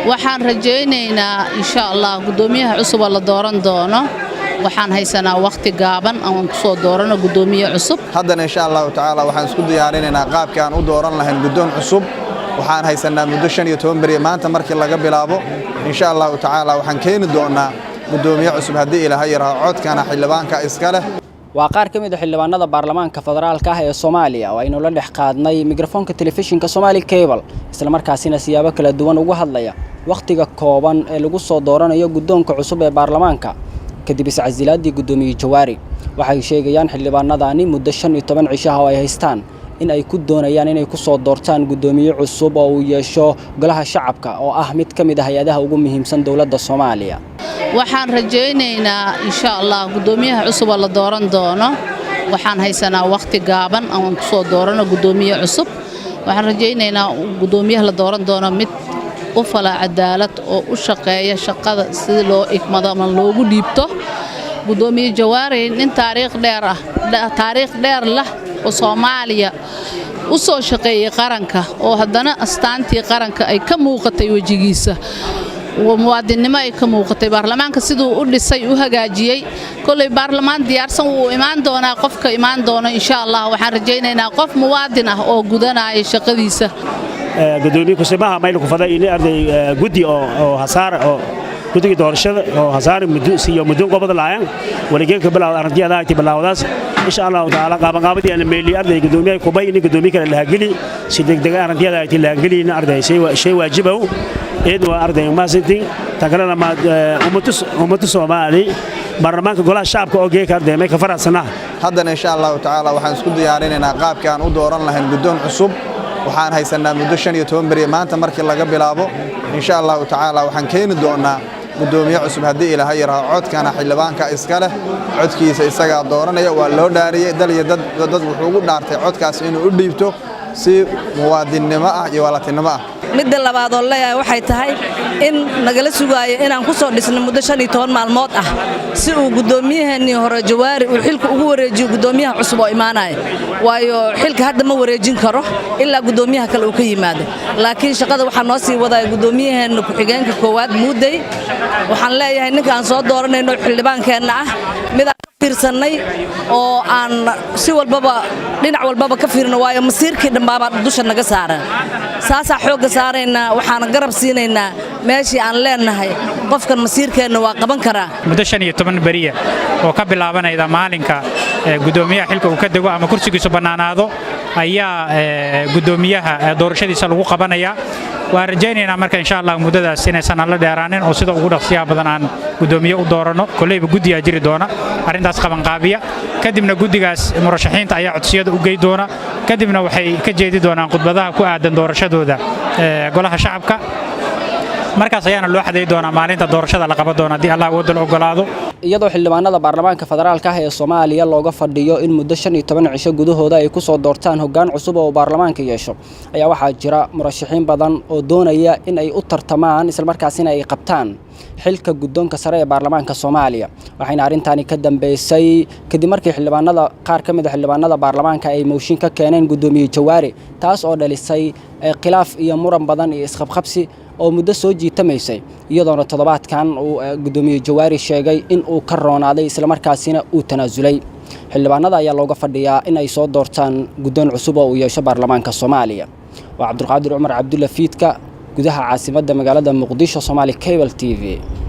Waxaan rajaynaynaa, insha Allah, guddoomiyaha cusub oo la dooran doono. Waxaan haysanaa wakhti gaaban aan ku soo doorano guddoomiye cusub. Haddana, insha Allahu tacaala, waxaan isku diyaarinaynaa qaabkii aan u dooran lahayn guddoon cusub. Waxaan haysanaa muddo 15 beri maanta markii laga bilaabo. Insha Allahu tacaala, waxaan keeni doonaa guddoomiye cusub haddii Ilaahay yidhaaho. Codkana xildhibaanka iska leh. Waa qaar ka mid a xildhibaanada baarlamaanka federaalka ah ee Soomaaliya oo aynu la dhex qaadnay mikrofoonka telefishinka Somali Cable, islamarkaasina siyaabo kala duwan uga hadlaya wakhtiga kooban ee lagu soo dooranayo guddoonka cusub ee baarlamaanka kadib iscasilaadii guddoomiye Jawaari. Waxay sheegayaan xildhibaanadani muddo 15 cishaha oo ay haystaan in ay ku doonayaan inay ku soo doortaan guddoomiye cusub oo uu yeesho golaha shacabka, oo ah mid ka mid ah hay-adaha ugu muhiimsan dowladda Soomaaliya. Waxaan rajaynaynaa, insha Allah, guddoomiyaha cusub oo la dooran doono. Waxaan haysanaa wakhti gaaban aan ku soo doorano guddoomiye cusub. Waxaan rajaynaynaa guddoomiyaha la dooran doono mid u fala cadaalad oo u shaqeeya shaqada sida loo igmado ama loogu dhiibto. Guddoomiye Jawaari nin taariikh dheer ah, taariikh dheer lah oo Soomaaliya u soo shaqeeyey qaranka, oo haddana astaantii qaranka ay ka muuqatay wejigiisa, muwaadinnimo ay ka muuqatay, baarlamaanka siduu u dhisay, u hagaajiyey. Koley baarlamaan diyaarsan wuu imaan doonaa qofka imaan doono, insha Allah. Waxaan rajaynaynaa qof muwaadin ah oo gudanaya shaqadiisa. Gudoomiye kusimaha mayl ku faday ini arday guddi oo hasaara oo guddiga doorashada oo hasaara muddo siiyo muddo qobada laayan waligeedka bilaawda arintiyada ay bilaawdaas, insha Allahu taala. Qaaban qaabadii aan meeli arday gudoomiye kubay ini gudoomiye kale la geli si degdeg ah arintiyada ay la geli in arday shay waajibow eed waa arday maasintii takalena ma ummadu Soomaali baarlamaanka golaha shacabka oo geeka arday may ka faraxsanaha. Haddana, insha Allahu tacaala, waxaan isku diyaarinaynaa qaabkii aan u dooran lahayn guddoon cusub. Waxaan haysanaa muddo 15 beri maanta markii laga bilaabo. Insha Allahu tacaala, waxaan keeni doonaa guddoomiye cusub haddii Ilaahay yidhaaho. Codkana xildhibaanka iska leh, codkiisa isagaa dooranaya. Waa loo dhaariyey dal iyo dad, dad wuxuu ugu dhaartay codkaas inuu u dhiibto si muwaadinnimo ah iyo walatinimo ah. Midda labaad oo leeyahay waxay tahay in nagala sugaayo inaan ku soo dhisno muddo 15 maalmood ah, si uu guddoomiyaheenii hore Jawaari uu xilka ugu wareejiyo guddoomiyaha cusub oo imaanaya, waayo xilka hadda ma wareejin karo ilaa guddoomiyaha kale uu ka yimaado. Laakiin shaqada waxaa noo sii wadaya guddoomiyaheenna ku-xigeenka koowaad Muudey. Waxaan leeyahay ninka aan soo dooranayno xildhibaankeenna ah midaan ka fiirsannay oo aan si walbaba dhinac walbaba ka fiirno, waayo masiirkii dhammaabaa dusha naga saaran. Saasaa xoogga saaraynaa, waxaana garab siinaynaa meeshii aan leennahay qofkan masiirkeenna waa qaban karaa. Muddo 15 beriya oo ka bilaabanayda maalinka guddoomiyaha xilka uu ka dego ama kursigiisu bannaanaado ayaa guddoomiyaha doorashadiisa lagu qabanayaa. Waan rajaynaynaa marka, insha Allah, muddadaas inaysan alla dheeraanin oo sida ugu dhaqsiyaha badan aan guddoomiye u dooranno. Kolleyba guddiyaa jiri doona arrintaas qabanqaabiya. Kadibna guddigaas murashaxiinta ayaa codsiyada u gey doona. Kadibna waxay ka jeedi doonaan khudbadaha ku aadan doorashadooda golaha shacabka. Markaas ayaana loo xaday doonaa maalinta doorashada la qaban doono, haddii Allah awoodda la ogolaado. Iyadoo xildhibaanada baarlamaanka federaalka ah ee Soomaaliya looga fadhiyo in muddo 15 cisho gudahooda ay ku soo doortaan hoggaan cusub oo baarlamaanka yeesho, ayaa waxaa jira murashaxiin badan oo doonaya in ay u tartamaan islamarkaasina ay qabtaan xilka guddoonka sare ee baarlamaanka Soomaaliya. Waxayna arrintaani ka dambeysay kadib markii xildhibaanada qaar ka mid a xildhibaanada baarlamaanka ay mooshin ka keeneen guddoomiye Jawaari, taas oo dhalisay khilaaf iyo muran badan iyo isqabqabsi oo muddo soo jiitamaysay, iyadoona toddobaadkan uu guddoomiye Jawaari sheegay in uu ka roonaaday islamarkaasina uu tanaasulay. Xildhibaanada ayaa looga fadhiyaa in ay soo doortaan guddoon cusub oo uu yeesho baarlamaanka Soomaaliya. Waa Cabdulqaadir Cumar Cabdulla, fiidka gudaha caasimadda magaalada Muqdisho, Somaali Cable TV.